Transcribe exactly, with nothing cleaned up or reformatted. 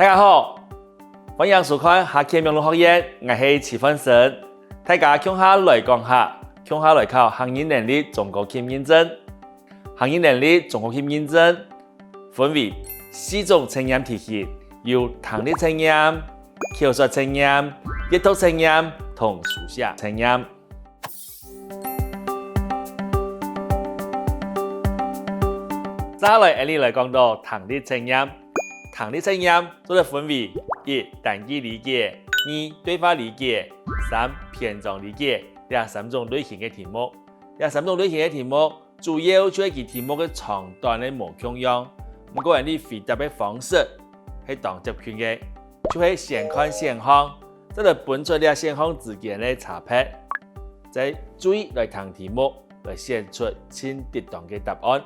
大家好，歡迎收看客家網路學院，𠊎係徐煥昇。大家共下來講客，共下來考客語能力中高級認證。客語能力中高級認證分為四種測驗題型，有聽力測驗、口說測驗、閱讀測驗同書寫測驗。 接下來，𠊎俚來講到聽力測驗。聽力測驗做得分為：一、單句理解；二、對話理解；三、篇章理解。這三種類型个題目，這三種類型个題目，主要就係佢題目个長短个無共樣，毋過𠊎俚回答个方式係當接近个，就係先看選項，再來分出這選項之間个差別，再注意來聽題目，來選出盡適當个答案。